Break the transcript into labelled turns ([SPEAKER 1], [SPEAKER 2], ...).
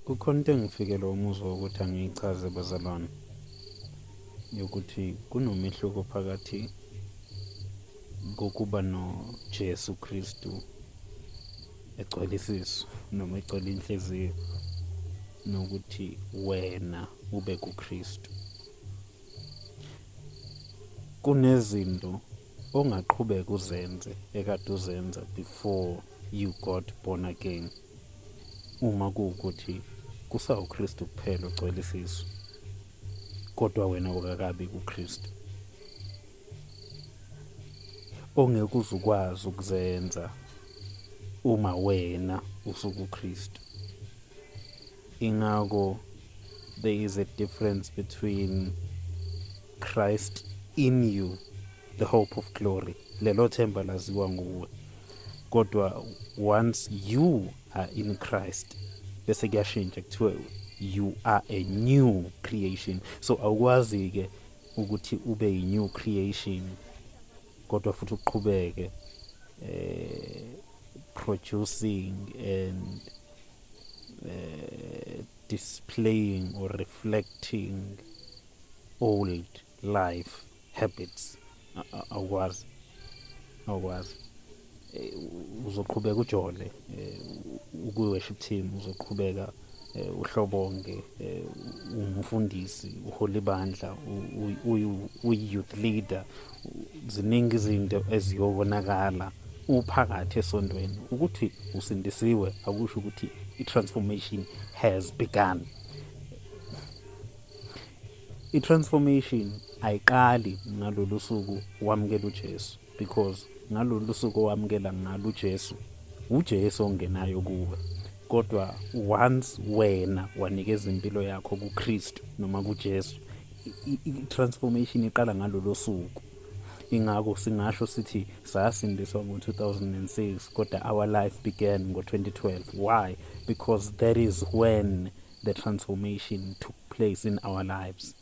[SPEAKER 1] Kukhona into engifikelwa umuzwa wokuthi angiyichaze bazalwane, yokuthi kunomehluko phakathi kokuba noJesu Kristu egcwele isisu noma egcwele inhliziyo nokuthi wena ube kuKristu. Kunezinto ongaqhubeka uzenze ekade uzenza before you got born again uma kuwukuthi kusawuKristu kuphela ogcwele isisu kodwa wena awukakabi kuKristu, ongeke uze ukwazi ukuzenza uma wena usukuKristu. Ingakho there is a difference between Christ in you, the hope of glory. Lelo themba laziwa nguwe. Kodwa once you are in Christ, bese kuyashintsha kuthiwe you are a new creation. So awukwazi ke ukuthi ube yi new creation kodwa futhi uqhubeke producing and displaying or reflecting old life habits. Awukwazi, awukwazi. Uzoqhubeka ujole ukwi-worship team, uzoqhubeka uhlobonge, umfundisi, uhola ibandla, uyi-youth leader. Ziningi izinto eziyobonakala uphakathi esontweni. Ukuthi usindisiwe akusho ukuthi i-transformation has begun. I-transformation ayiqali ngalolu suku wamukela uJesu, because ngalolu suku owamukela ngalo uJesu, uJesu ongenayo kuwe. Kodwa once wena wanikeza impilo yakho kuKristu noma kuJesu, i-transformation iqala ngalolo suku. Ingakho singasho sithi sasindiswa ngo-2006 kodwa our life began ngo-2012. Why? Because that is when the transformation took place in our lives.